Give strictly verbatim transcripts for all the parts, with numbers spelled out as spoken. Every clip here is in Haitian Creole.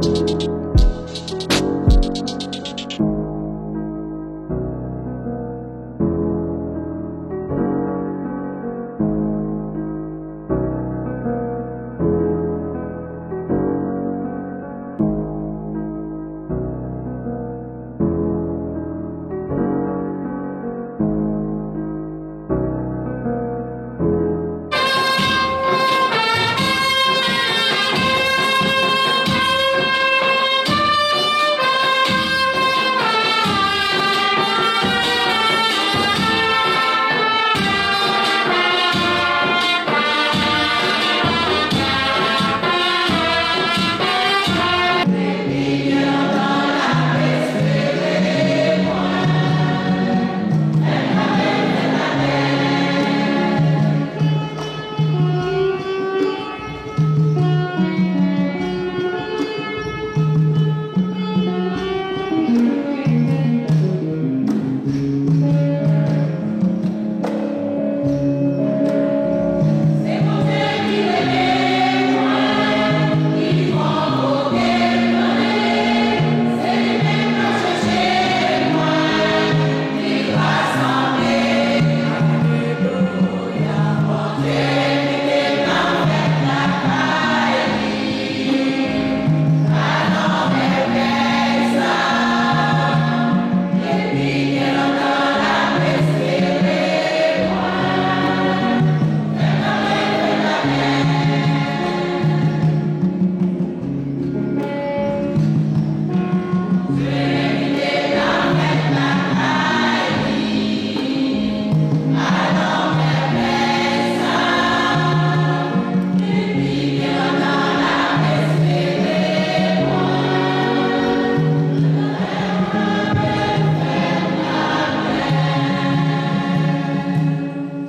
Au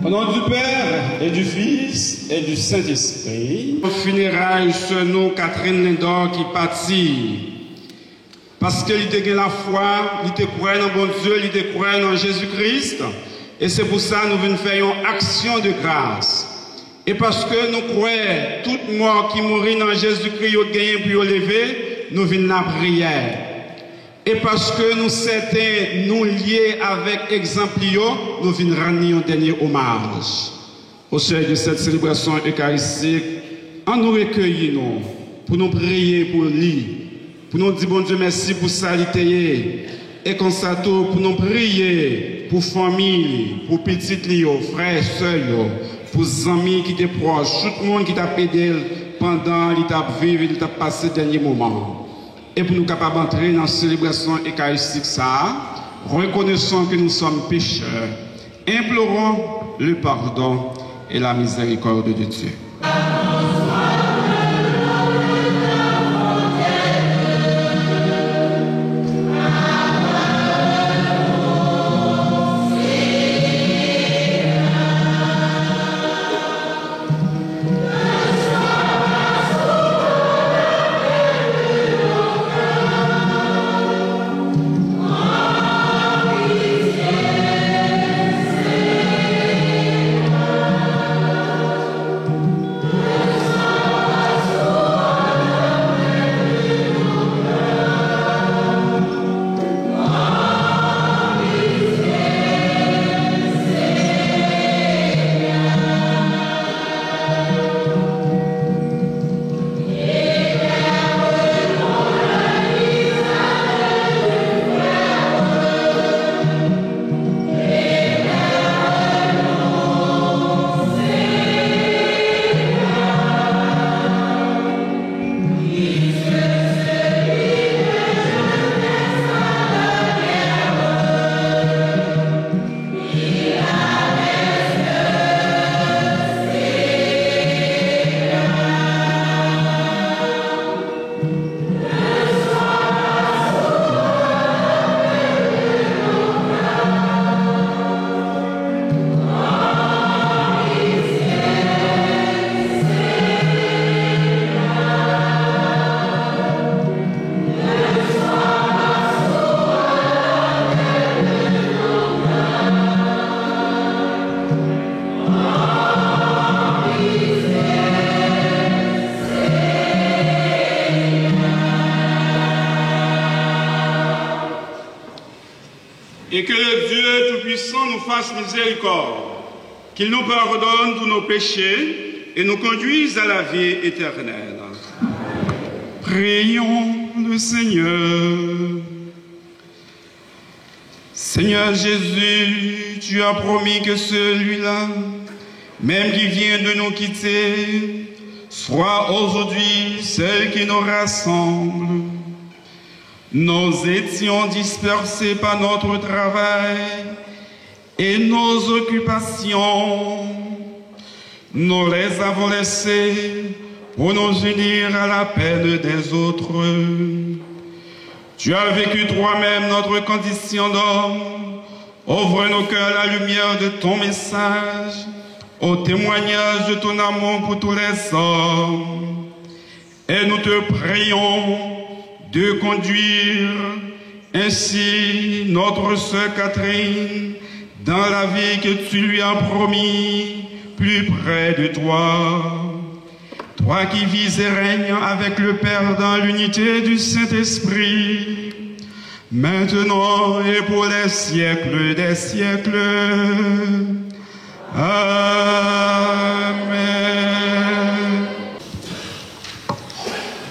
nom du Père et du Fils et du Saint-Esprit. Fineray sè nou Catherine Lindor ki pati. Paske li te gen lafwa, li te kwè nan Bondye, li te kwè nan Jezi Kris, e se pou sa nou vin fè yon aksyon de gras. E paske nou kwè tout mò ki mouri nan Jezi Kris yo genyen pou yo leve, nou vin lapriyè. E paske nou sèten nou lye avèk egzanp li yo, nou vin rann li yon dènye omaj. Au seuil de cette célébration eucharistique, ann nou rekeyi nou pou nou priye pou li, pou nou di Bondye mèsi pou sa li te ye, e konsa tou pou nou priye pou fanmi li, pou pitit li yo, frè, sè yo, pou zanmi ki te pwòch, tout moun ki t ap ede l pandan li t ap viv e li t ap pase dènye moman. E pou nou kapab antre nan selebrasyon ekaristik sa a, reconnaissons que nous sommes pécheurs, implorons le pardon et la miséricorde de Dieu. Et que le Dieu Tout-Puissant nous fasse miséricorde, qu'il nous pardonne tous nos péchés et nous conduise à la vie éternelle. Prions le Seigneur. Seigneur Jésus, tu as promis que celui-là, même qui vient de nous quitter, soit aujourd'hui celui qui nous rassemble. Nous étions dispersés par notre travail et nos occupations. Nous les avons laissés pour nous unir à la peine des autres. Tu as vécu toi-même notre condition d'homme. Ouvre nos cœurs à la lumière de ton message, au témoignage de ton amour pour tous les hommes. Et nous te prions de conduire ainsi notre sœur Catherine dans la vie que tu lui as promis plus près de toi. Toi qui vis et règnes avec le Père dans l'unité du Saint-Esprit, maintenant et pour les siècles des siècles. Amen.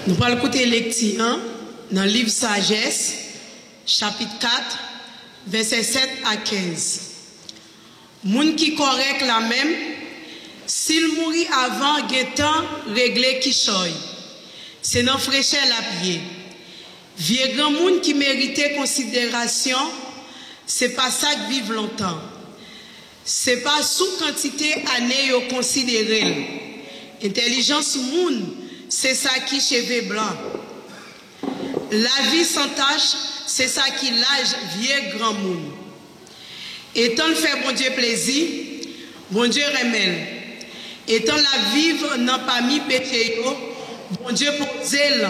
Nou pral koute lekti an nan liv Sajès, chapit kat, vèsè sèt a kenz. Moun ki kòrèk la menm, si l mouri avan gentan regle kichòy, se nan frechè l ap ye. Vye granmoun ki merite konsiderasyon, se pa sa k viv lontan. Se pa sou kantite ane yo konsidere l. Entèlijans moun, se sa ki cheve blan. Lavi san tach, se sa ki laj vye granmoun. Etan l fè Bondye plezi, Bondye renmen l. Etan l ap viv nan pami peche yo, Bondye poze l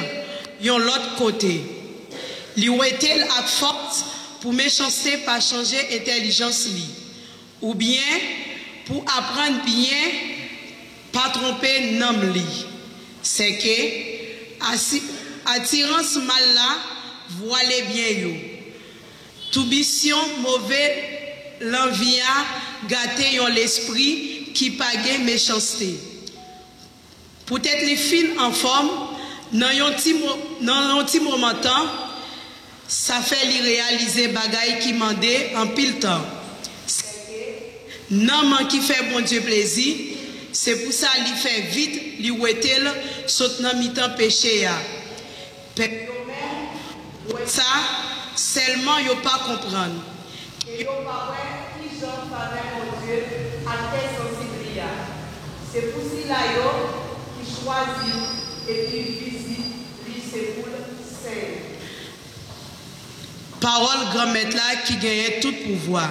yon lòt kote. Li wete l ak fòs pou mechanste pa chanje entèlijans li, oubyen pou aprann byen pa twonpe nanm li. Sèke asi-, atirans mal la vwale byen yo. Toubisyon move lanvi a gate yon lespri ki pa gen mechanste. Poutèt li fin anfòm, nan yon ti mo-, nan yon ti moman tan, sa fè li reyalize bagay ki mande anpil tan. Sèke nanm an ki fè Bondye plezi, se pou sa li fè vit li wete l sot nan mitan peche a. Pèp yo menm wè sa, sèlman yo pa konprann, e yo pa wè kijan favè Bondye ak kè sansib li a. Se pou sila yo ki chwazi l e ki vizit li se poul sen. Pawòl Granmèt la ki genyen tout pouvwa.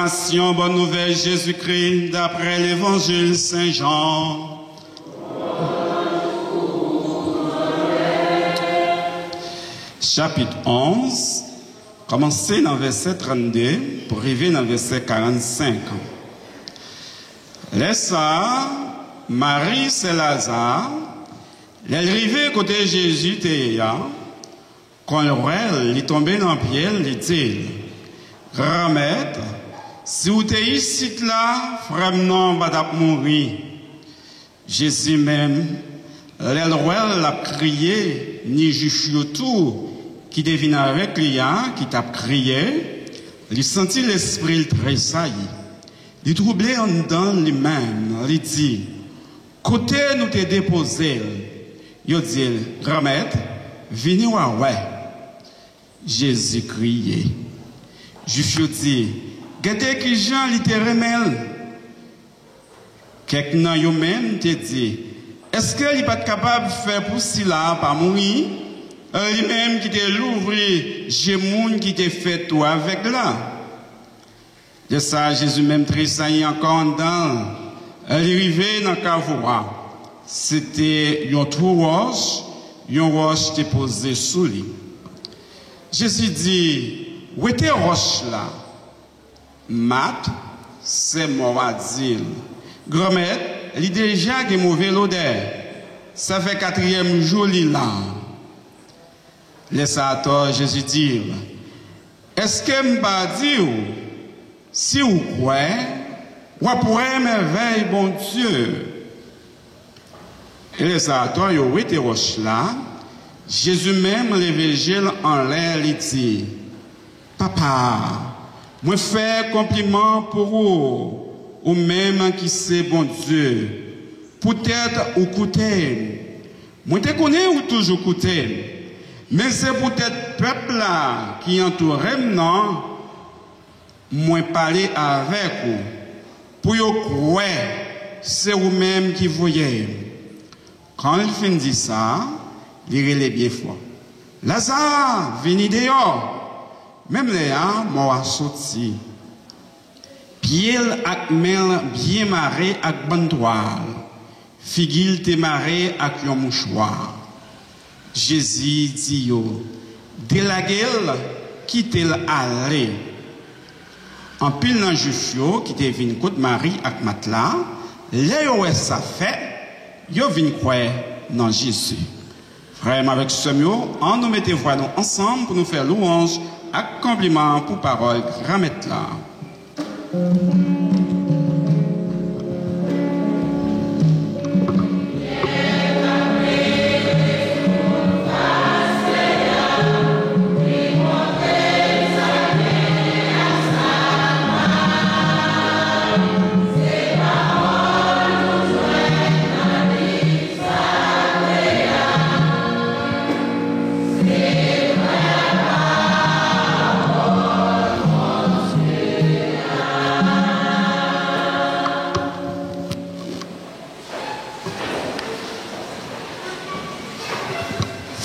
Prédication, bonne nouvelle Jésus-Christ d'après l'évangile Saint Jean. Chapit onz, kòmanse nan vèsè trannde pou rive nan vèsè karannsenk. Lè sa a, Mari, sè Laza, lè l rive kote Jezi te ye a, kon l wè l, li tonbe nan pye l, li di l, Granmèt, si w te isit la, frè m nan pa t ap mouri. Jezi menm, lè l wè l ap kriye, ni Jwif yo tou ki te vin avèk li a, ki t ap kriye, li santi lespri l tresayi. Li twouble anndan li menm, li di, Kote nou te depoze l? Yo di l, Granmèt, vini w a wè. Jezi kriye. Jwif yo di, Gade kijan li te renmen l! Kèk nan yo menm te di, Èske li pa t kapab fè pou sila a pa mouri? Li menm ki te louvri je moun ki te fè tou avèg la. Lè sa a, Jezi menm tresayi ankò anndan l. Li rive nan kavo a. Se te yon twou wòch, yon wòch te poze sou li. Jezi di, Wete wòch la. Mat, sè mò a, di l, Granmèt, li deja gen move lodè. Sa fè katriyèm jou li la. Lè sa a ankò, Jezi di l, Èske m pa di w, si w kwè, w ap wè mèvèy Bondye? E lè sa a ankò, yo wete wòch la, Jezi menm leve je l anlè, li di, Papa, mwen fè konpliman pou ou, ou menm ki se Bondye, poutèt ou koute m. Mwen te konnen ou toujou koute m, men se poutèt pèp la ki antoure m nan, mwen pale avèk ou, pou yo kwè se ou menm ki voye m. Kan l fin di sa, li rele byen fò, Laza, vini deyò! Menm lè a, mò a soti. Pye l ak men l byen mare ak bann twal, figi l te mare ak yon mouchwa. Jezi di yo, Delage l, kite l ale. Anpil nan Jwif yo ki te vin kot Mari ak Mat la, lè yo wè sa fèt, yo vin kwè nan Jezi. Frè m avèk sè m yo, ann nou mete vwa nou ansanm pou nou fè louwanj ak konpliman pou pawòl Granmèt la.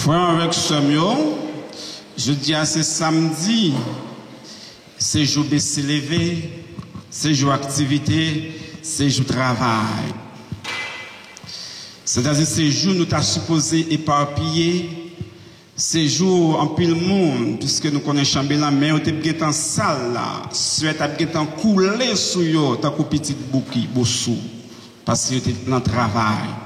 Frè m avèk sè m yo, jodi a se samdi, se jou bese leve, se jou aktivite, se jou travay. Sètadi se jou nou ta sipoze epapiye, se jou anpil moun, piske nou konnen chanbelan, men yo te gentan sal la, swè t ap gentan koule sou yo tankou pitit bouki, bousou, paske yo te nan travay.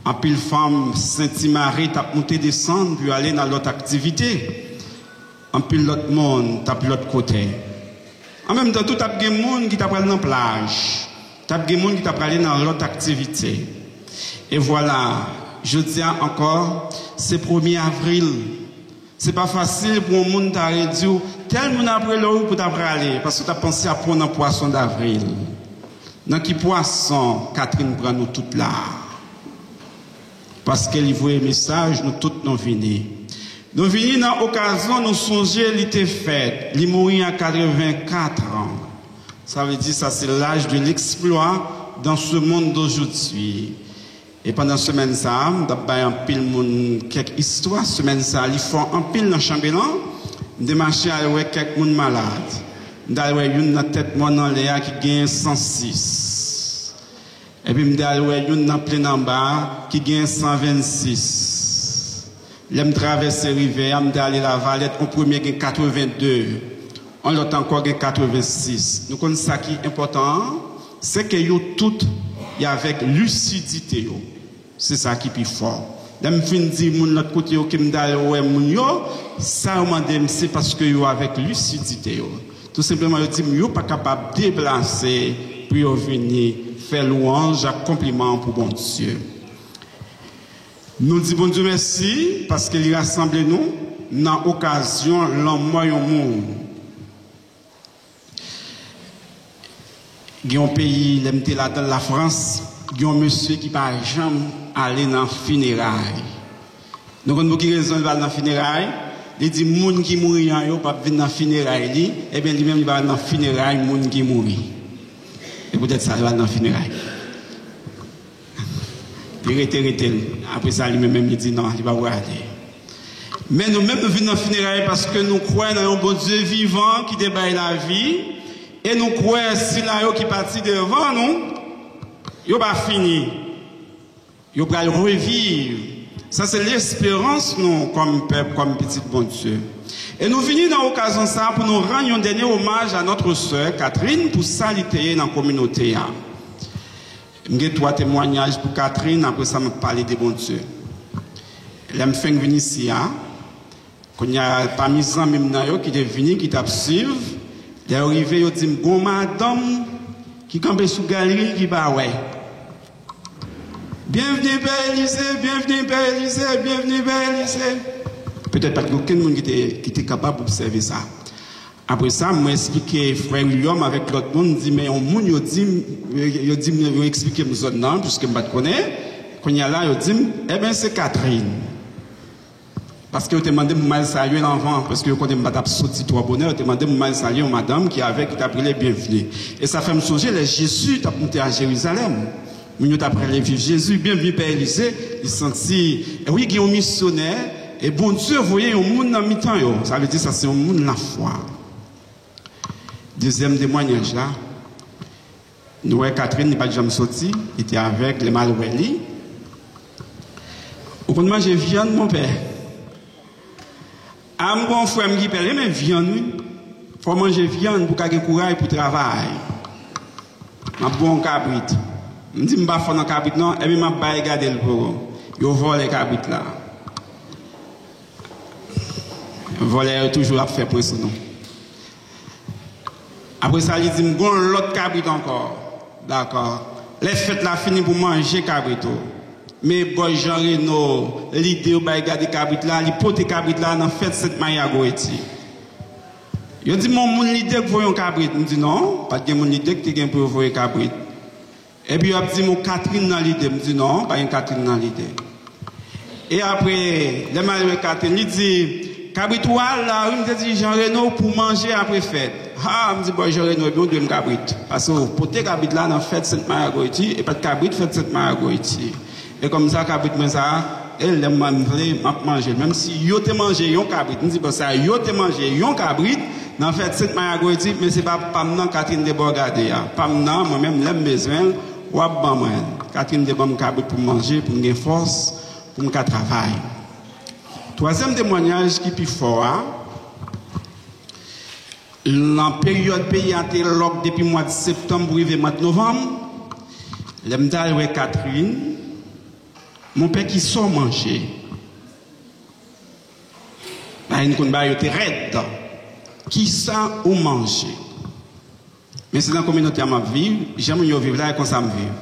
Anpil fanm senti mare t ap moute desann pou yo ale nan lòt aktivite. Anpil lòt moun t ap lòt kote. An menm tan tou, t ap gen moun ki t ap pral nan plaj, t ap gen moun ki t ap prale nan lòt aktivite. E vwala, jodi a ankò, se premye avril. Se pa fasil pou yon moun ta redi w, tèl moun ap rele w pou w ta prale, paske w t ap panse ap pran nan pwason davril. Nan ki pwason Catherine pran nou tout la? Paske li voye mesaj, nou tout nou vini. Nou vini nan okazyon nou sonje li te fèt, li mouri a katrevenkat an. Sa vle di sa se l'âge de l'exploit dans ce monde d'aujourd'hui. E pandan semèn sa a, m t ap bay anpil moun kèk istwa. Semèn sa a, li fò anpil nan chanbelan. M te mache al wè kèk moun malad. M t al wè youn nan tèt mòn anlè a ki gen san sis. Epi m t al wè youn nan plenn anba a ki gen san vennsis. Lè m travèse rivè a, m t ale Lavalèt, yon premye gen katreven de, yon lòt ankò gen katreven sis. Nou konn sa ki enpòtan an, se ke yo tout y avèk lisidite yo. Se sa ki pi fò. Lè m fin di moun lòt kote yo ke m t al wè moun yo, sa yo mande m se paske yo avèk lisidite yo. Tou senpleman, yo di m yo pa kapab deplase pou yo vini fè lwanj ak konpliman pou Bondye. Nou di Bondye mèsi paske li rasanble nou nan okazyon lanmò yon moun. Gen yon peyi, lè m te ladan l, Lafrans, gen yon mesye ki pa janm ale nan fineray. Nou konn pou ki rezon li pa al nan fineray? Li di moun ki mouri an yo p ap vin nan fineray li, ebyen li menm li pa al nan fineray moun ki mouri. E poutèt sa li pa al nan fineray. Li rete, rete l. Apre sa, li menm, menm, li di non, li pa prale. Men nou menm, nou vin nan fineray paske nou kwè nan yon Bondye vivan ki te bay lavi, e nou kwè sila yo ki pati devan nou, yo pa fini. Yo pral reviv. Sa se lesperans nou kòm pèp, kòm pitit Bondye. E nou vini nan okazyon sa a pou nou rann yon dènye omaj a notre sœur Catherine pou sa li te ye nan kominote a. M gen twa temwayaj pou Catherine, apre sa m ap pale de Bondye. Lè m fenk vin isi a, kounye a, pami zanmi m nan yo ki te vini, ki t ap swiv, lè yo rive, yo di m, "Gon madanm ki kanpe sou galeri ki pa wè. Byenvni, Pè Elize, byenvni, Pè Elize, byenvni, Pè Elize." Petèt pa t gen okenn moun ki te, ki te kapab obsève sa. Apre sa, mwen eksplike frè William avèk lòt moun, m di, "Men yon moun yo di m, yo, yo di m, yo eksplike m zòn nan, piske m pa t konnen." Kounye a la, yo di m, "Enben, se Catherine." Paske yo te mande m pou m al salye l anvan, paske yo konnen m pa t ap soti twò bonè, yo te mande m pou m al salye yon madanm ki avèg, ki t ap rele Byenvni. E sa fè m sonje lè Jezi t ap moute a Jerizalèm. Moun yo t ap rele viv Jezi, Byenvni Pè Elize, li santi, e wi, gen yon misyonè, e Bondye voye yon moun nan mitan yo. Sa vle di sa se yon moun lafwa. Dezyèm temwayaj la, nou wè Catherine, li pa t janm soti, li te avèg, lè m al wè li. "Ou konn manje vyann, monpè?" "A, m gon frè m ki pè, li renmen vyann, wi. Fò w manje vyann pou w ka gen kouray pou travay." "M ap ba w yon kabrit." M di, "M pa fò nan kabrit, non." Ebyen, m ap bay gade l pou ou. Yo vòlè kabrit la. Vòlè yo toujou ap fè pwen sou nou. Apre sa, li di m, "Gon lòt kabrit ankò." Dakò. Lè fèt la fini pou manje kabrit ou. Men bòs Jan Reno, lide yo bay gade kabrit la, li pote kabrit la nan fèt Sent Mari a Goeti. Yo di m, "Yon moun lide k voye yon kabrit." M di, "Non, pa t gen moun lide k te gen pou yo voye kabrit." Epi yo ap di m, "Yon Catherine nan lide." M di, "Non, pa gen Catherine nan lide." E apre, lè m al wè Catherine, li di, "Kabrit ou a la, wi, m te di Jan Reno pou manje apre fèt." Ha, m di, "Bòs Jan Reno, ebyen, ou dwe m kabrit. Paske ou pote kabrit la nan fèt Sent Mari a Goeti, e pa t kabrit fèt Sent Mari a Goeti." E kòm sa, kabrit mwen sa a, e lè mwen m vle, m ap manje l. Menm si yo te manje yon kabrit, m di, "Bon, sa yo te manje yon kabrit nan fèt Sent Mari a Goeti, men se pa pa m nan Catherine te ba w gade a. Pa m nan, mwen menm, lè m bezwen l, w ap ban mwen l." Catherine te ban m kabrit pou m manje, pou m gen fòs, pou m ka travay. Twazyèm temwayaj ki pi fò a, nan peryòd peyi a te lòk depi mwa septanm pou rive mwa novanm, lè m t al wè Catherine, "Monpè, kisa w manje?" Bagay n konn ba yo te rèd. "Kisa ou manje?" Men se nan kominote a m ap viv, jan moun yo viv la, e konsa m viv.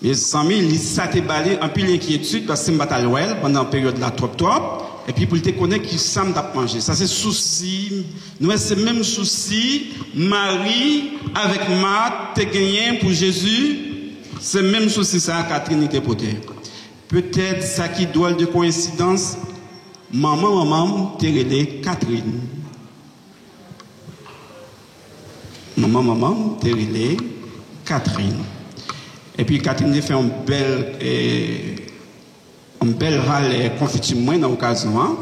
Mezanmi, lis sa te ba li anpil enkyetid, paske m pa t al wè l pandan peryòd la twòp twòp, epi pou l te konnen kisa m t ap manje. Sa se sousi, nou wè se menm sousi Mari avèk Mat te genyen pou Jezi, se menm sousi sa a Catherine li te pote. Petèt sa ki dwòl de koyensidans, manman manman m te rele Catherine. Manman manman m te rele Catherine. Epi Catherine te fè yon bèl, eh, yon bèl valè konfiti mwen nan okazyon an.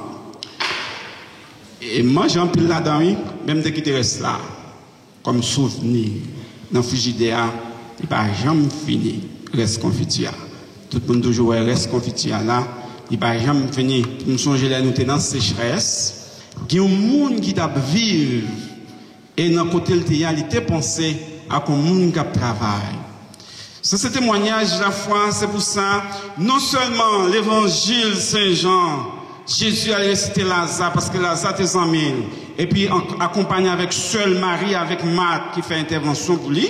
E m manje anpil ladan, wi, men m te kite rès la. kòm souvni nan frijidè a, li pa janm fini, rès konfiti a. Tout moun toujou wè rès konfiti a la, li pa janm fini. M sonje lè nou te nan sechrès, gen yon moun ki t ap viv, e nan kote l te ye a, li te panse ak yon moun k ap travay. Se, se temwanyaj lafwa, se pou sa, non sèlman levanjil Sen Jan, Jezi al resisite Laza, paske Laza te zanmi l, epi an, akonpanye avèk sè l Mari, avèk Mat ki fè entèvansyon pou li.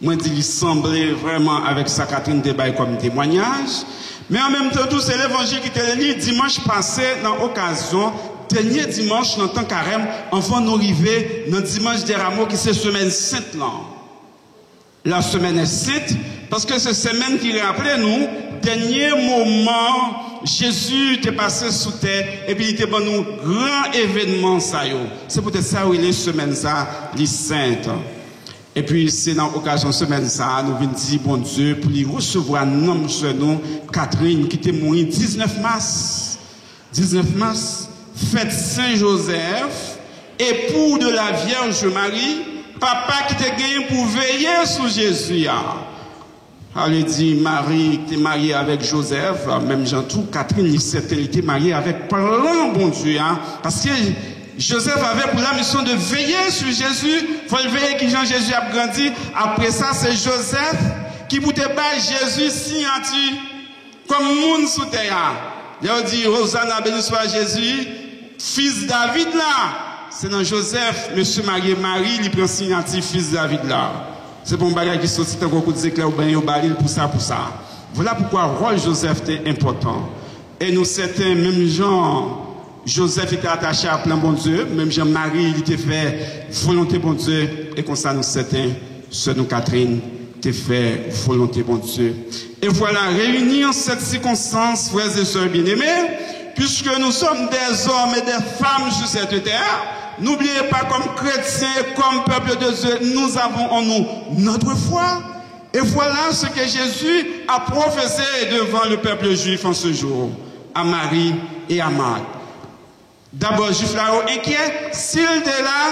Mwen di li sanble vrèman avèk sa Catherine te bay kòm temwanyaj. Men an menm tan tou, se levanjil ki te li dimanch pase nan okazyon dènye dimanch nan tan karèm, anvan nou rive nan dimanch dè Ramo ki se semèn sent lan. La semaine est sainte, paske se semèn ki raple nou dènye moman Jezi te pase sou tè, epi li te ban nou gran evènman sa yo. Se poutèt sa yo rele semèn sa li sent. Epi se nan okazyon semèn sa a nou vin di Bondye pou li resevwa nanm sè nou Catherine ki te mouri diznèf mas. Diznèf mas, fèt Sen Jozèf, époux de la Vierge Marie, papa ki te genyen pou veye sou Jezi a. Sa vle di Mari te marye avèk Jozèf, menm jan tou Catherine li sèten li te marye avèk plan Bondye a, paske Joseph avait pour la mission de veiller sur Jésus. Fò l veye kijan Jezi ap grandi. Apre sa, se Joseph ki pou te bay Jezi siyati kòm moun sou tè a. Lè yo di, Hosanna, béni soit Jésus, fils David la, se nan Joseph, mesye marye Mari, li pran siyati fils David la. Se pa yon bagay ki soti tankou kout zeklè oubyen yo ba li l pou sa, pou sa. Vwala poukwa wòl Joseph te enpòtan. E nou sèten, menm jan Joseph li te atache a plan Bondye, menm jan Mari li te fè volonte Bondye, e konsa nou sèten sè nou Catherine te fè volonte Bondye. Et voilà, réunis en cette circonstance, frères et sœurs bien-aimés, puisque nous sommes des hommes et des femmes sur cette terre, n'oubliez pas, comme chrétiens et comme peuple de Dieu, nous avons en nous notre foi. Et voilà ce que Jésus a prophétisé devant le peuple juif en ce jour, à Marie et à Marthe. Dabò, Jwif la yo enkyè, si l te la,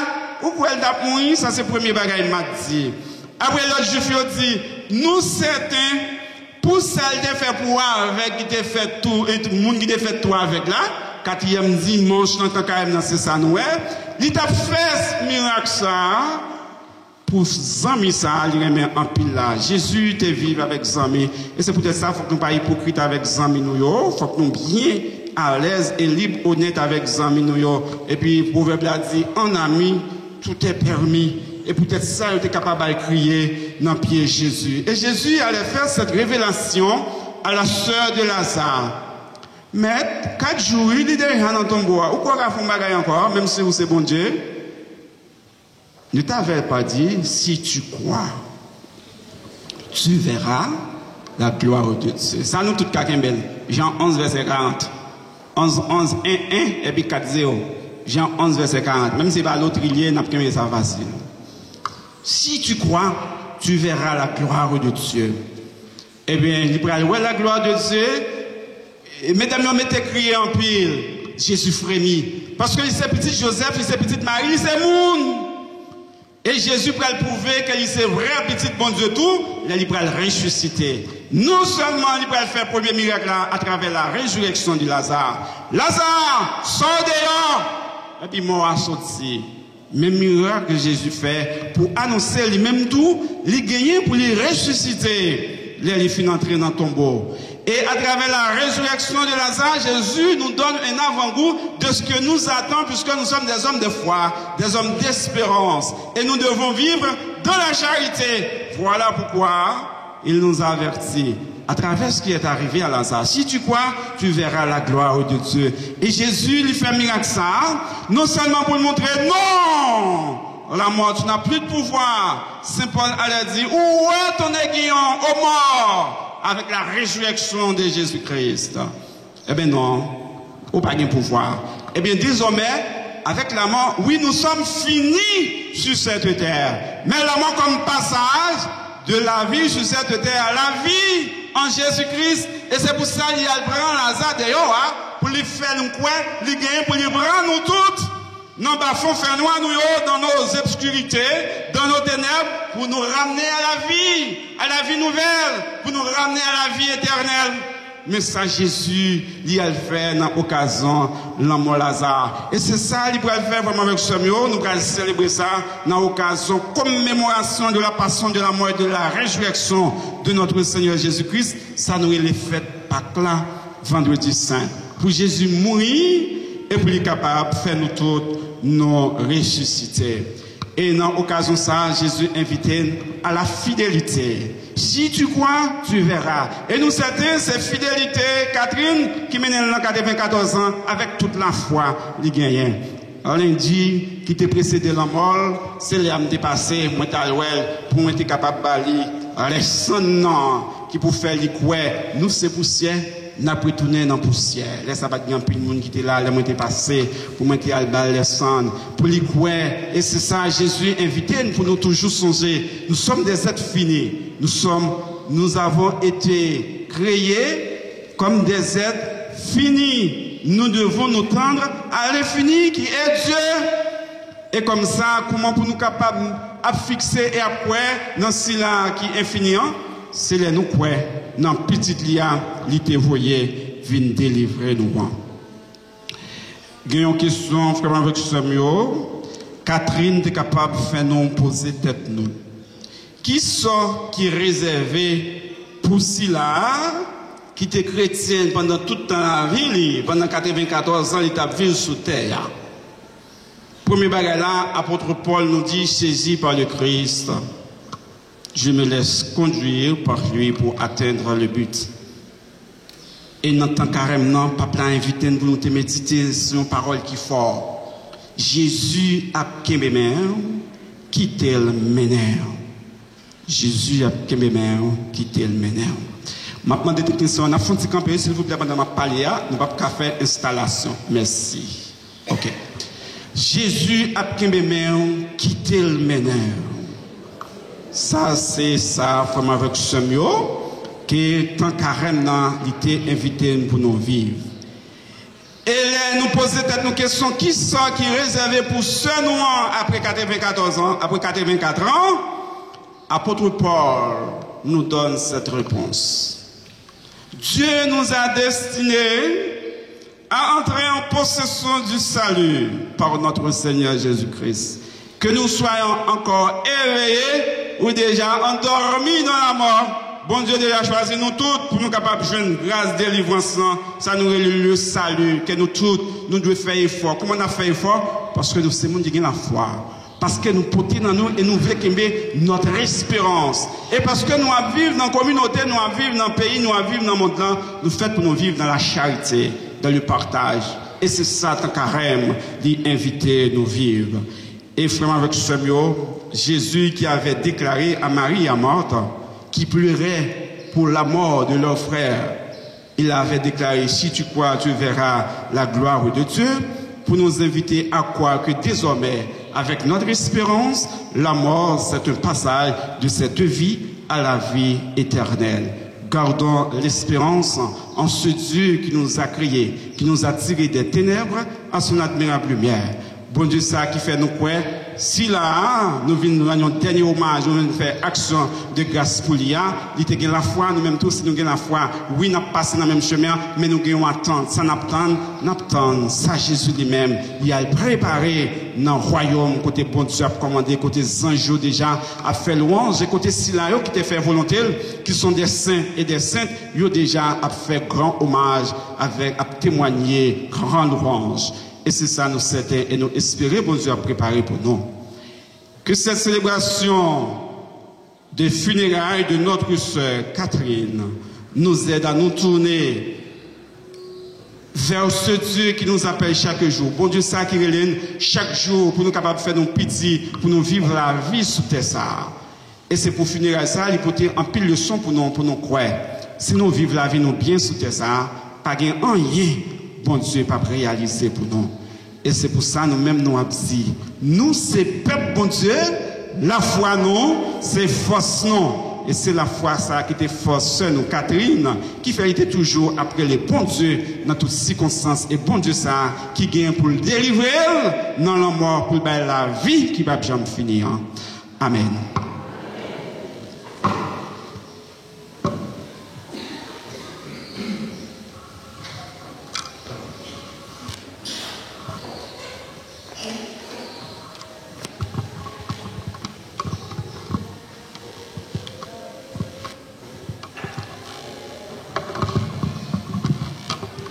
ou kwè l t ap mouri? Sa se premye bagay Mat di. Apre lòt Jwif yo di, nou sèten, pou sa l te fè pou avèg ki te fèt tou, e moun ki te fèt tou avèg la, katriyèm dimanch nan tan karèm nan, se sa nou wè, li t ap fè mirak sa a, pou zanmi sa a li renmen anpil la. Jezi te viv avèk zanmi, e se poutèt sa, fòk nou pa ipokrit avèk zanmi nou yo, fòk nou byen alèz e lib, onèt avèk zanmi nou yo. Epi, pwovèb la di, en ami, tout est permis. E poutèt sa, yo te kapab al kriye nan pye Jezi. Et Jésus allait faire cette révélation à la sœur de Lazare. Mèt, kat jou wi, li deja nan tonbo a. Ou kwè w ka fè yon bagay ankò, menm si ou se Bondye? Ne t'avais-je pas dit, si tu crois, tu verras la gloire de Dieu. Sa nou tout ka kenbe l. Jan onz, vèsè karant. Onz, onz, en, en, epi kat, zewo. Jan onz, vèsè karant. Menm si se pa lotri l ye, n ap kenbe sa fasil. Si tu crois, tu verras la gloire de Dieu. Ebyen, li pral wè la gloire de Dieu. E medam yo mete kriye anpil. Jezi fremi. Paske li se pitit Jozèf, li se pitit Mari, li se moun. E Jezi pral pwouve ke li se vrè pitit Bondye tou, lè li pral resisite. Non sèlman li pral fè premye mirak la atravè la résurrection de Lazare. Laza, sò deyò! Epi mò a soti. Men mirak Jezi fè pou anonse li menm tou, li genyen pou li resisite lè li fin antre nan tonbo. Et à travers la résurrection de Lazare, Jésus nous donne un avant-goût de ce que nous attend, puisque nous sommes des hommes de foi, des hommes d'espérance. Et nous devons vivre dans la charité. Voilà pourquoi il nous avertit à travers ce qui est arrivé à Lazare. Si tu crois, tu verras la gloire de Dieu. E Jezi li fè mirak sa a, non sèlman pou l montre, non, la mort, tu n'as plus de pouvoir. Saint Paul allait dire, où est ton aiguillon, ô mort, avec la résurrection de Jésus-Christ? Ebyen non, ou pa gen pouvwa. Ebyen, dezòmè, avec la mort, oui, nous sommes finis sur cette terre. Mais la mort comme passage de la vie sur cette terre à la vie en Jésus-Christ. E se pou sa li al pran Laza deyò a, pou li fè nou kwè li genyen pou li pran nou tout. Nan bafon fènwa nou yo, dans nos obscurités, dans nos ténèbres, pou nou ramne a lavi, a lavi nouvèl, pou nou ramne a lavi etènèl. Men sa Jezi, li al fè nan okazyon lanmò Laza. E se sa li pral fè vrèman avèk sè m yo. Nou pral selebre sa nan okazyon commémoration de la passion, de la mort et de la résurrection de notre Seigneur Jésus-Christ. Sa nou rele fèt Pak la, Vandredi Sen. Pou Jezi mouri e pou li kapab fè nou tout nou resisite. E nan okazyon sa, Jezi envite n à la fidélité. Si tu crois, tu verras. E nou sèten, se fidelite Catherine ki mennen l nan katrevenkatòz an avèk tout lafwa li genyen. Lendi ki te presede lanmò l, se lè a m te pase, mwen t al wè l, pou mwen te kapab ba li lèsann nan, ki pou fè li kwè nou se pousyè, n ap retounen nan pousyè. Lè sa pa t gen anpil moun ki te la, lè mwen te pase, pou mwen te al ba l lèsann, pou li kwè. E se sa Jezi envite n pou nou toujou sonje. Nous sommes des êtres finis. Nous sommes, nous avons été créés comme des êtres finis. Nous devons nous tendre à l'infini qui est Dieu. E kòmsa, kòman pou nou kapab ap fikse e ap kwè nan sila ki enfini an? Se lè nou kwè nan Pitit li a, li te voye vin delivre nou an. Gen yon kesyon, frè m avèk sè m yo, Catherine te kapab fè nou poze tèt nou. Ki sò ki rezève pou sila a ki te kretyen pandan tout tan lavi li, pandan katrevenkatòz an li t ap viv sou tè a? Premye bagay la, apot Pòl nou di, saisi par le Christ, je me laisse conduire par lui pour atteindre le but. E nan tan karèm nan, pap la envite n pou nou te medite sou yon pawòl ki fò. Jezi ap kenbe men w, kite l mennen w. Jezi ap kenbe men w, kite l mennen w. M ap mande teknisyen an, n ap fè yon ti kanpe, silvouplè, pandan m ap pale a, nou p ap ka fè enstalasyon. Mèsi. Ok. Jezi ap kenbe men w, kite l mennen w. Sa se sa, frè m avèk sè m yo, ke tan karèm nan, li te envite n pou nou viv. E lè nou poze tèt nou kesyon, ki sa ki rezève pou sè nou an apre katrevenkatòz an, apre katrevenkat an? Apot Pòl nous donne cette réponse. Dieu nous a destinés à entrer en possession du salut par notre Seigneur Jésus-Christ. Que nous soyons encore éveillés ou déjà endormis dans la mort, Bondye deja chwazi nou tout pou nou kapab jwenn gras delivrans lan, sa nou rele le salut, ke nou tout, nou dwe fè efò. Kòman n ap fè efò? Paske nou se moun ki gen lafwa. Paske nou pote nan nou e nou vle kenbe notre espérance. E paske nou ap viv nan kominote, nou ap viv nan peyi, nou ap viv nan mond lan, nou fèt pou nou viv dans la charité, dans le partage. E se sa tan karèm li envite nou viv. E frè m avèk sè m yo, Jésus qui avait déclaré à Marie et à Marthe, qui pleuraient pour la mort de leur frère, il avait déclaré, si tu crois, tu verras la gloire de Dieu, pour nous inviter à croire que désormais, avec notre espérance, la mort, c'est un passage de cette vie à la vie éternelle. Gardons l'espérance en ce Dieu qui nous a créés, qui nous a tirés des ténèbres à son admirable lumière. Bondye sa ki fè nou kwè, sila a, nou vin rann yon dènye omaj, nou vin fè aksyon de gras pou li a, li te gen lafwa, nou menm tou, si nou gen lafwa, wi, n ap pase nan menm chemen an, men nou gen yon atant. Sa n ap tann? N ap tann sa Jezi li menm, li al prepare nan wayòm kote Bondye ap kòmande, kote zanj yo deja ap fè lwanj, e kote sila yo ki te fè volonte l, qui sont des saints et des saintes, yo deja ap fè gran omaj, avèk, ap temwanye gran lwanj. E se sa nou sèten e nou espere Bondye ap prepare pou nou. Que cette célébration des funérailles de notre sœur Catherine nous aide à nous tourner vers ce Dieu qui nous appelle chaque jour. Bondye sa ki rele n chak jou pou nou kapab fè nou piti, pou nou viv lavi sou tè sa a. E se pou fineray sa a, li pote anpil leson pou nou, pou nou kwè. Si nou viv lavi nou byen sou tè sa a, pa gen anyen Bondye p ap reyalize pou nou. E se pou sa nou menm nou ap di, nou se pèp Bondye, lafwa nou se fòs nou. E se lafwa sa a ki te fòs sè nou Catherine, ki fè li te toujou ap rele Bondye nan tout sikonstans. E Bondye sa a ki gen pou l delivre l nan lanmò, pou l bay lavi ki p ap janm fini an. Amèn.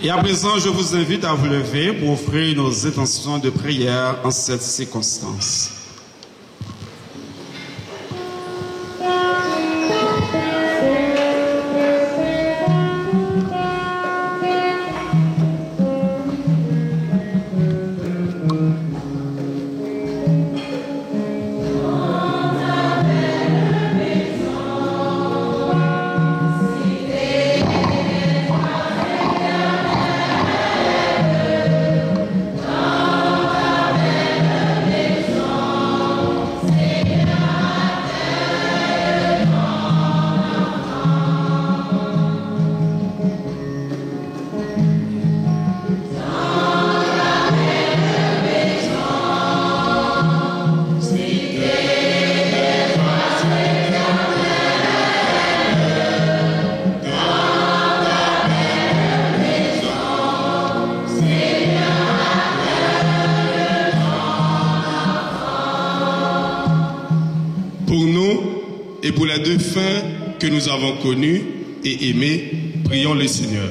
Et à présent, je vous invite à vous lever pour offrir nos intentions de prière en cette circonstance. Pour nous et pour les défunts que nous avons connus et aimés, prions le Seigneur.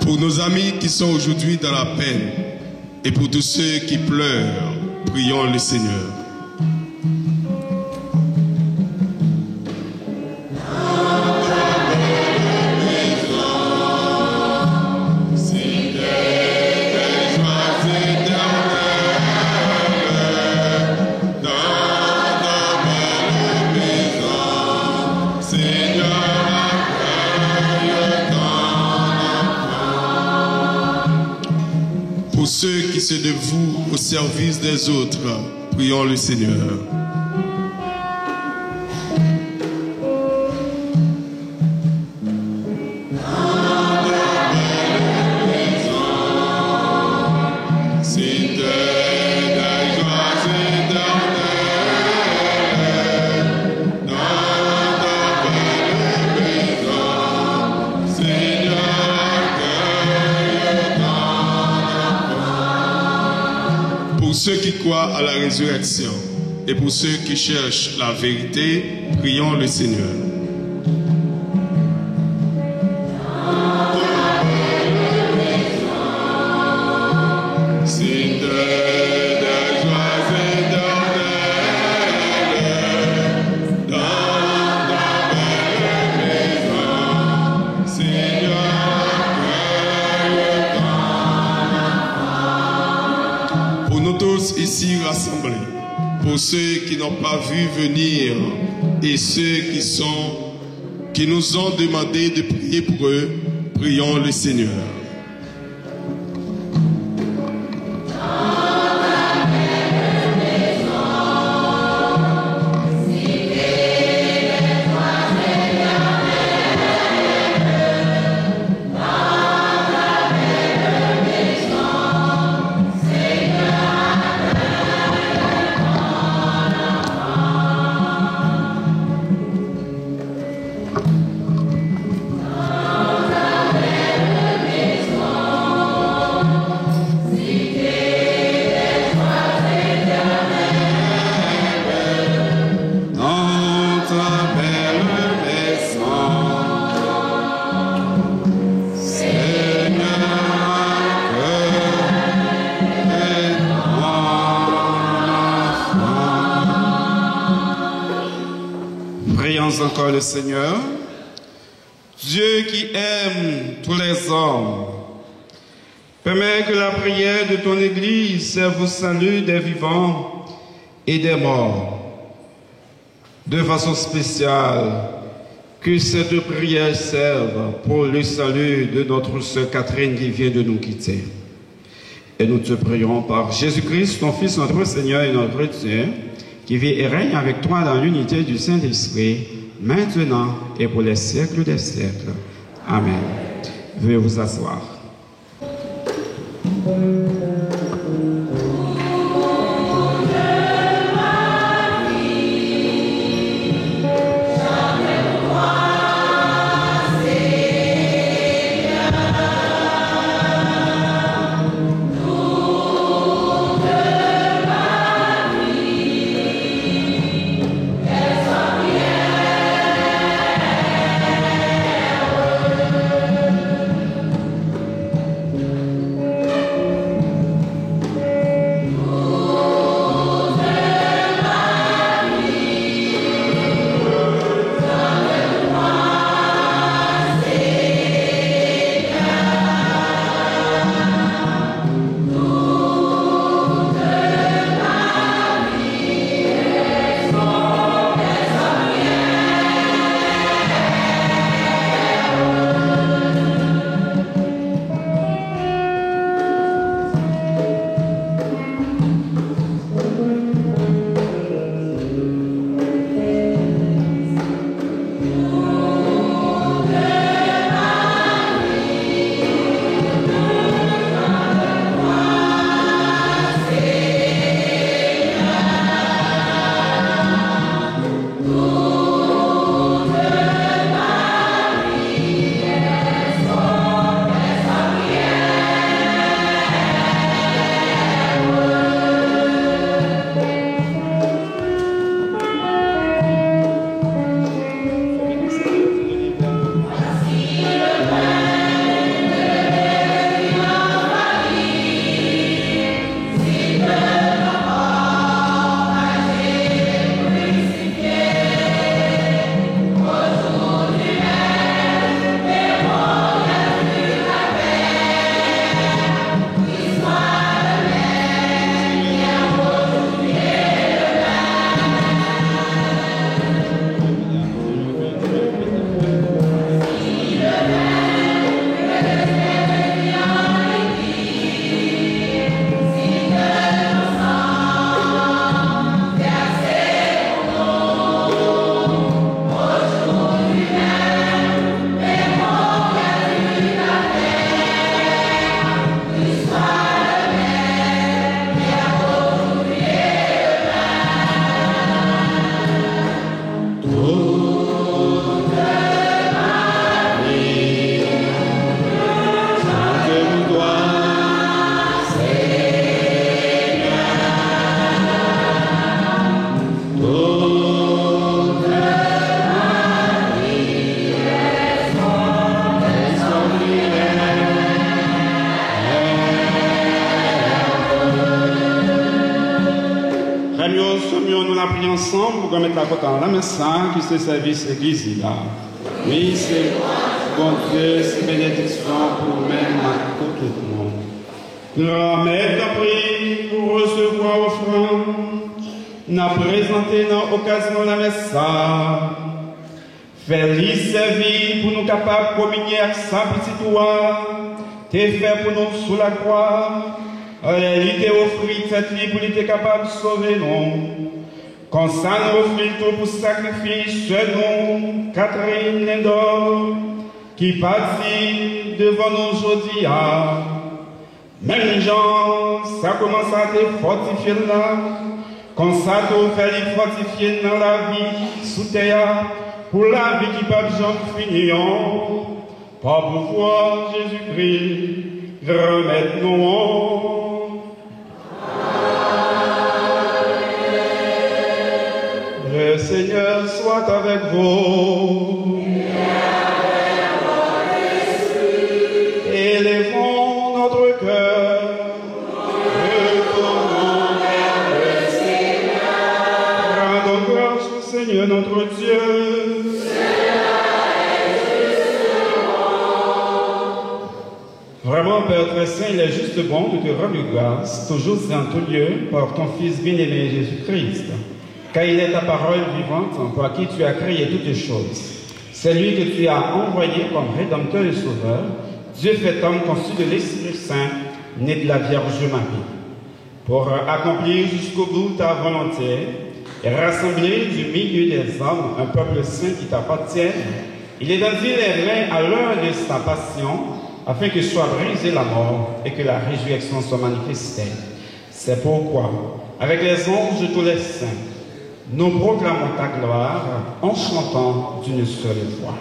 Pour nos amis qui sont aujourd'hui dans la peine, et pour tous ceux qui pleurent, prions le Seigneur. Pour ceux qui se dévouent au service des autres, prions le Seigneur. Pour ceux qui croient à la résurrection et pour ceux qui cherchent la vérité, prions le Seigneur. Pour nous tous ici rassemblés, pour ceux qui n'ont pas vu venir et ceux qui sont, qui nous ont demandé de prier pour eux, prions le Seigneur. Prions encore le Seigneur. Dieu qui aime tous les hommes, permets que la prière de ton Église serve au salut des vivants et des morts. De façon spéciale, que cette prière serve pour le salut de notre sœur Catherine qui vient de nous quitter. Et nous te prions par Jésus-Christ, ton Fils, notre Seigneur et notre Dieu, qui vit et règne avec toi dans l'unité du Saint-Esprit, maintenant et pour les siècles des siècles. Amen. Veuillez vous asseoir. Frè m yo, sè m yo, nou la priye ansanm pou Granmèt la kontan lanmè sa ki se sèvis legliz li la. Wi, se Bondye, se benediksyon pou ou menm ak pou tout moun. Granmèt, tanpri, nou resevwa ofrann n ap prezante nan okazyon lanmè sa. Fè li sèvi pou nou kapab kominye ak sa pitit ou a te fè pou nou sou lakwa, lè li te ofri tèt li pou li te kapab sove nou. Konsa, nou ofri l tou pou sakrifis sè nou, Catherine Lindor, ki pati devan nou jodi a. Menm jan sakrèman sa a te fòtifye l la, konsa tou fè li fòtifye n nan lavi sou tè a, pou lavi ki p ap janm fini an, pa pouvwa Jezikri, Granmèt nou an. Le Seigneur soit avec vous. Élevons notre cœur. Retournons vers le Seigneur. Rendons grâce au Seigneur notre Dieu. Vraiment, Père très saint, il est juste bon de te rendre grâce, toujours et en tout lieu, par ton Fils bien-aimé Jésus-Christ, car il est ta parole vivante, par qui tu as créé toutes choses. C'est lui que tu as envoyé comme Rédempteur et Sauveur, Dieu fait homme conçu de l'Esprit Saint, né de la Vierge Marie, pour accomplir jusqu'au bout ta volonté et rassembler du milieu des hommes un peuple saint qui t'appartienne. Il étendit les mains à l'heure de sa passion, afin que soit brisée la mort et que la résurrection soit manifestée. C'est pourquoi, avec les anges et tous les saints, nous proclamons ta gloire en chantant d'une seule voix.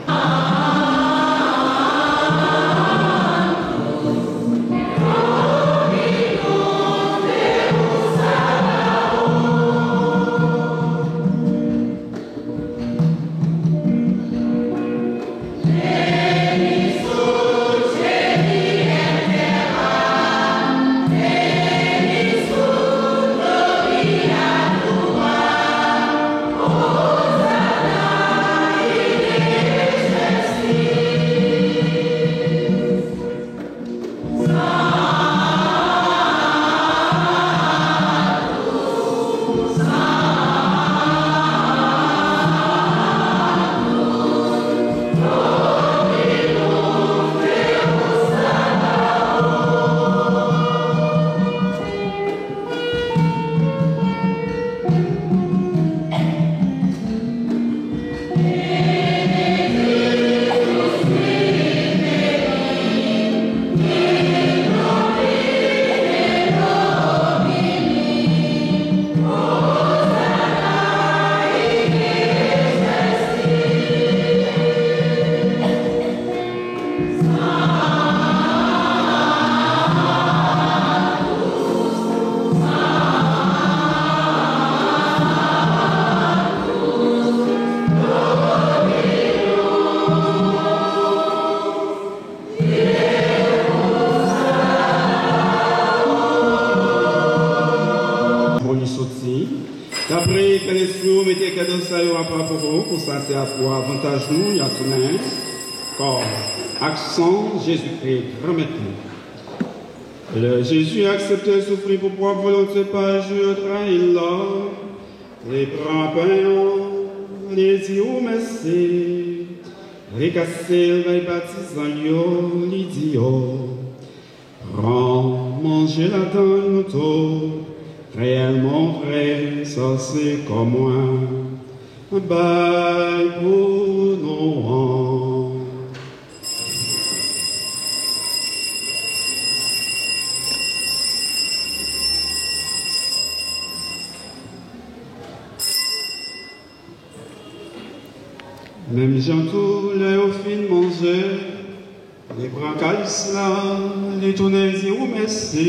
Pou li soti. Dapre kè Lespri w, mete kado sa yo apa pou ou, konsa se a pou avantaj nou, y a tounen kò ak san Jezikri, Granmèt nou. Lè Jezi aksepte soufri pou pwòp volonte pa jou yo trayi l la, li pran pen an, li di ou mèsi, li kase l bay patizan l yo, li di yo, pran, manje ladan l nou tout, reyèlman vre, sa se kò mwen, bay pou nou an. Menm jan tou, lè yo fin manje, li pran kalis la, li tounen di ou mèsi,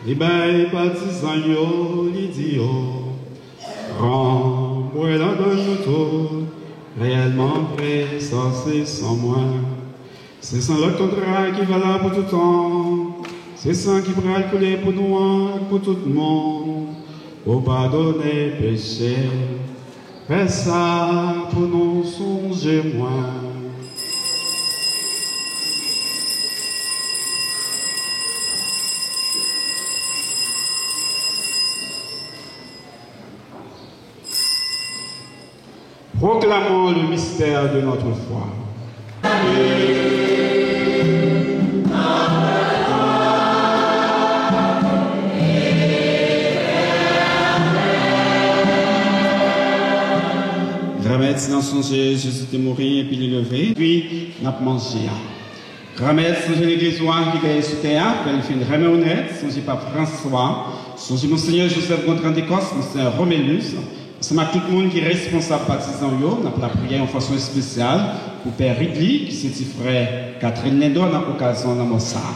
li bay patizan l yo, li di yo, pran, bwè ladan l nou tout, reyèlman vre, sa se san mwen. Se san lòt kontra ki valab pou tout tan. Se san ki pral koule pou nou an, pou tout moun, pou padone peche. Fè sa pou nou sonje mwen. Proclamons le mystère de notre foi. Granmèt, si n ap sonje Jezi te mouri epi li leve, epi n ap manje a. Granmèt, sonje legliz ou a ki gaye sou tè a, fè l fin renmen w nèt, sonje Pap Franswa, sonje Monsenyè Joseph Gontran Decosme, Monsenyè Romélus, ansanm ak tout moun ki responsab patizan w yo, n ap lapriyè yon fason espesyal pou Pè Ridley, ki se ti frè Catherine Lindor nan okazyon lanmò sa a.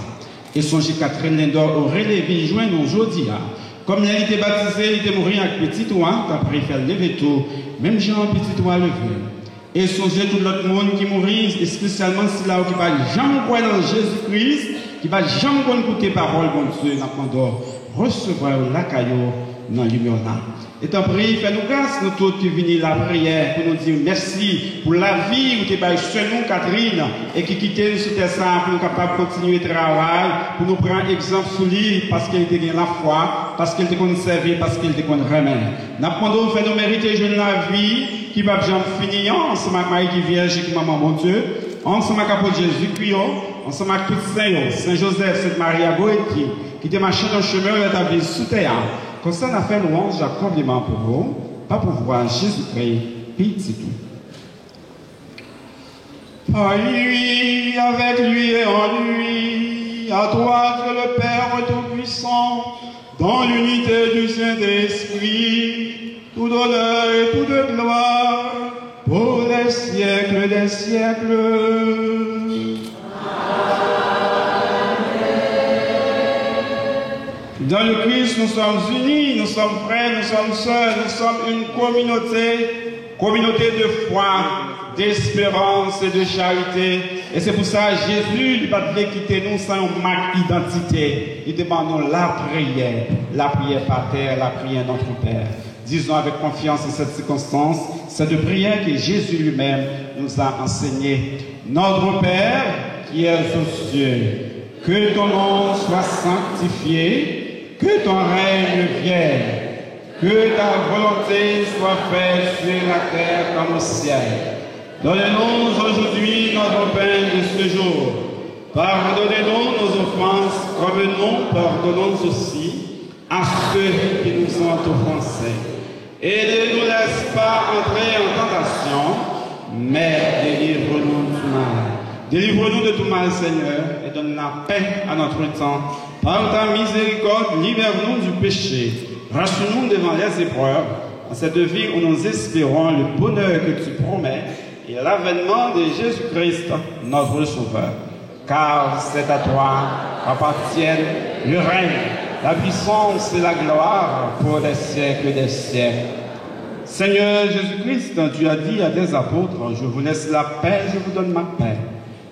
E sonje Catherine Lindor Aurel vin jwenn nou jodi a. Kòm lè li te batize, li te mouri ak pitit ou a, tanpri fè l leve tou, menm jan pitit ou a leve. E sonje tout lòt moun ki mouri, espesyalman sila yo ki pa t janm kwè nan Jezi Kris, ki pa t janm konn koute pawòl Bondye, n ap mande w resevwa yo lakay ou, nan limyòna. E tanpri, fè nou gras, nou tout ki vini lapriyè, pou nou di w mèsi pou lavi ou te bay sè nou Catherine e ki kite n sou tè sa a pou nou kapab kontinye travay, pou nou pran egzanp sou li, paske l te gen lafwa, paske l te konn sèvi, paske l te konn renmen. N ap mande w fè nou merite jwenn lavi ki p ap janm fini an, ansanm ak Mari ki Vyèj e ki Manman Bondye, ansanm ak apot Jezikri yo, ansanm ak tout sen yo, Sen Jozèf, Sent Maria Goreti, ki te mache nan chemen yo lè yo t ap viv sou tè a. Konsa n a fè lwanj ak konpliman pou ou, pa pouvwa Jezikri, Pitit ou. Par lui, avec lui et en lui, à toi, Dieu le Père Tout-Puissant, dans l'unité du Saint-Esprit, tout honneur et toute gloire pour les siècles des siècles. Dans le Christ, nous sommes unis, nous sommes frères, nous sommes sœurs, nous sommes une communauté, communauté de foi, d'espérance et de charité. E se pou sa, Jezi, li pa t vle kite nou san yon mak idantite. Li te ban nou lapriyè, lapriyè Patè, lapriyè Notre Père. Disons avec confiance en cette circonstance, cette prière que Jésus lui-même nous a enseignée. Notre Père qui es aux cieux, que ton nom soit sanctifié, que ton règne vienne, que ta volonté soit faite sur la terre comme au ciel. Donne-nous aujourd'hui notre pain de ce jour. Pardonnez-nous nos offenses, comme nous pardonnons aussi à ceux qui nous ont offensés. Et ne nous laisse pas entrer en tentation, mais délivre-nous du mal. Délivre-nous de tout mal, Seigneur, et donne la paix à notre temps. Par ta miséricorde, libère-nous du péché. Rassure-nous devant les épreuves, en cette vie où nous espérons le bonheur que tu promets et l'avènement de Jésus-Christ, notre Sauveur. Car c'est à toi qu'appartiennent le règne, la puissance et la gloire pour les siècles des siècles. Seigneur Jésus-Christ, tu as dit à tes apôtres, je vous laisse la paix, je vous donne ma paix.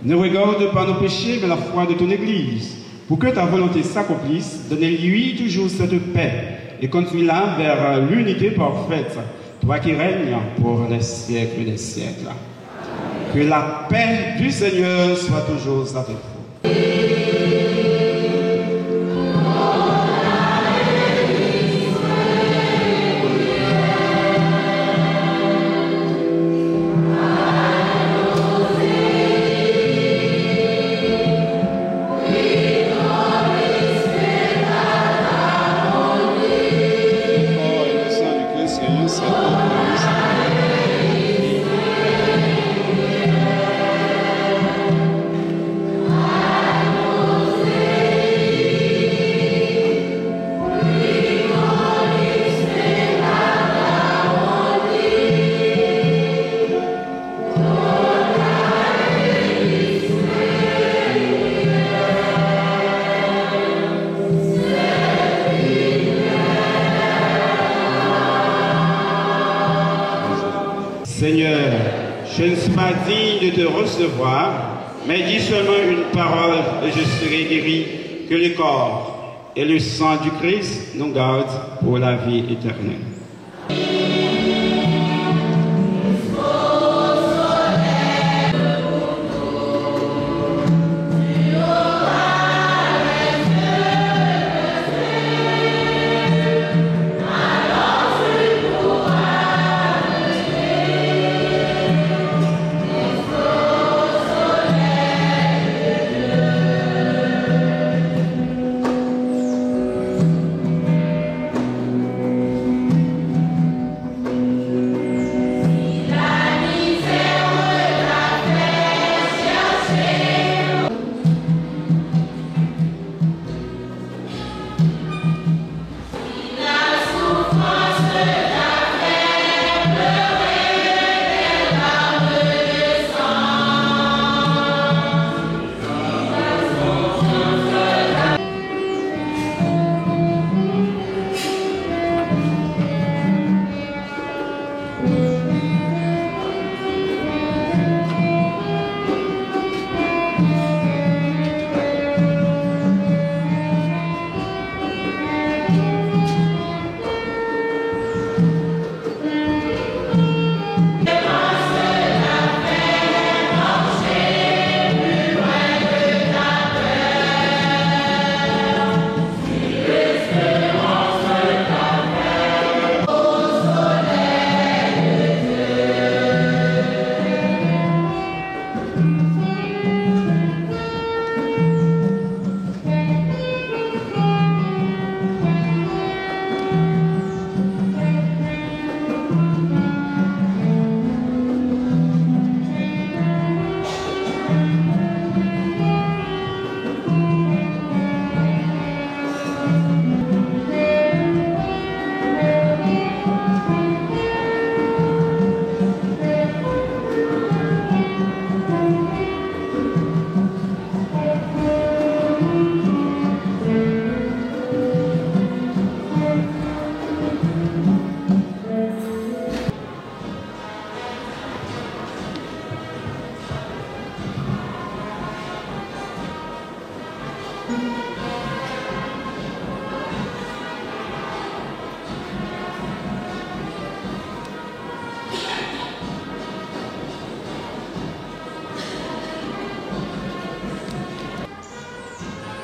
Ne regarde pas nos péchés, mais la foi de ton Église. Pour que ta volonté s'accomplisse, donne-lui toujours cette paix et conduis-la vers l'unité parfaite, toi qui règnes pour les siècles des siècles. Que la paix du Seigneur soit toujours avec vous. Seigneur, je ne suis pas digne de te recevoir, mais dis seulement une parole et je serai guéri. Que le corps et le sang du Christ nous gardent pour la vie éternelle.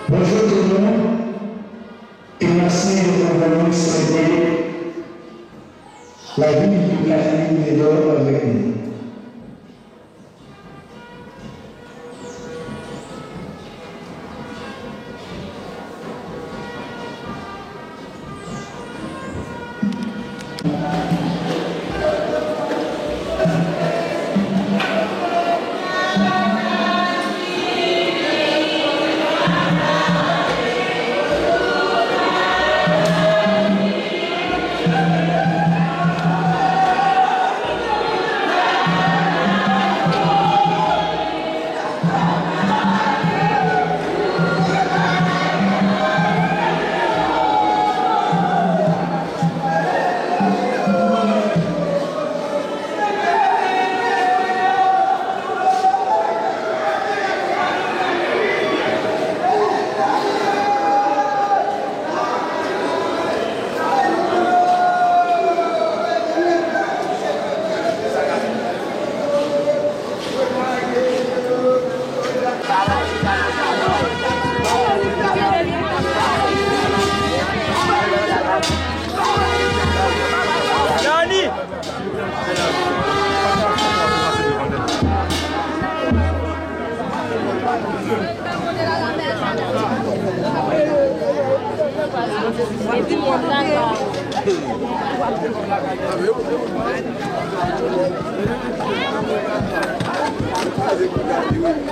Bonjou tout moun, e mèsi de konprann nou swete lavi tout lafanmi Medor avèk nou.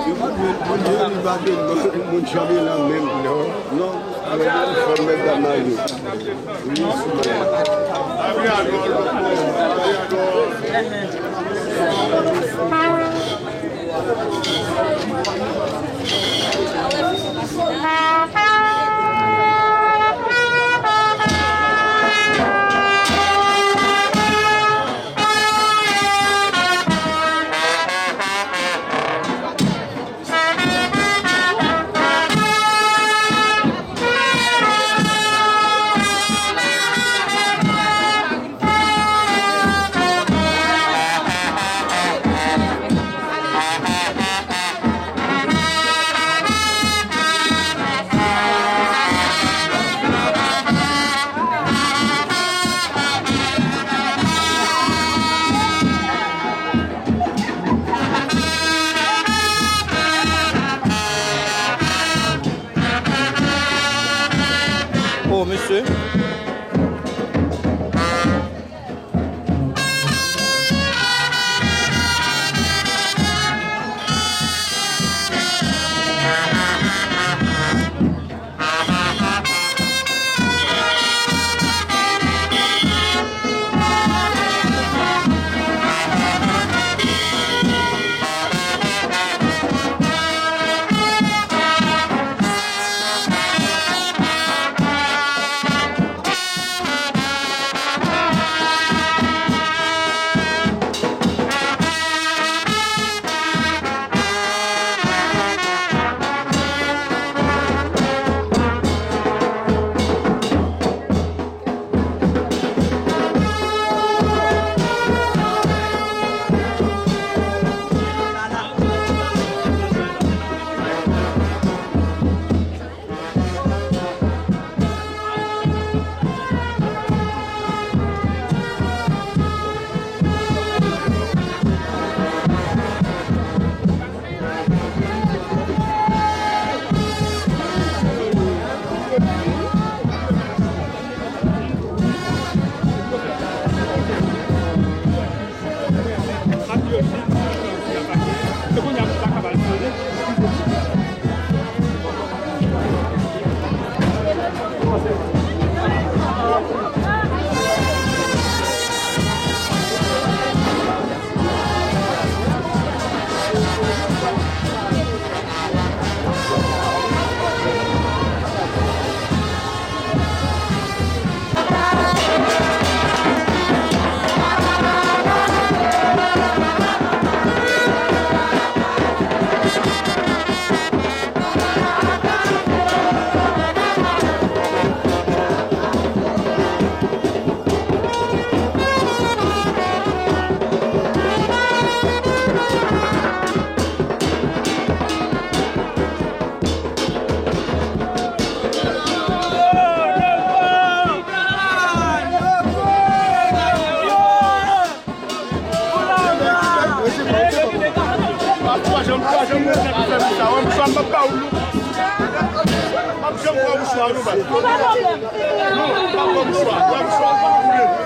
Yo pa dwe, yo pa dwe moun chanbe lan menm. Non. Non. Fò mèt dam nan yo. Oh, mesye. Pran mouchwa, nou bay. Nou pa pran mouchwa. Pran mouchwa, pran mouchwa.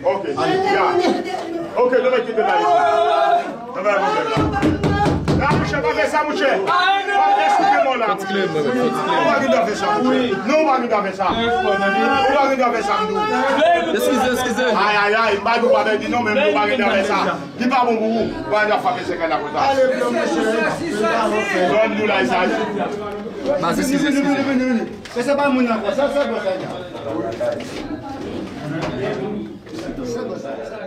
Ok, ya. Ok, nou mèt kite la. Nou mèt kite la. La, mouche, pa fè sa, mouche. Pa fè sa, mouche. Nou pa gen dwa fè sa, mouche. Nou pa gen dwa fè sa. Nou pa gen dwa fè sa, m di w. Eskize, eskize. Ay, ay, ay, m pa di w pa pèdi non, men nou pa gen dwa fè sa. Li pa bon pou ou. Pa gen dwa frape senkant la konsa. Donn nou la, sa. Baz, eskize, eskize. Se, se pa moun nan konsa, se konsa. Se konsa.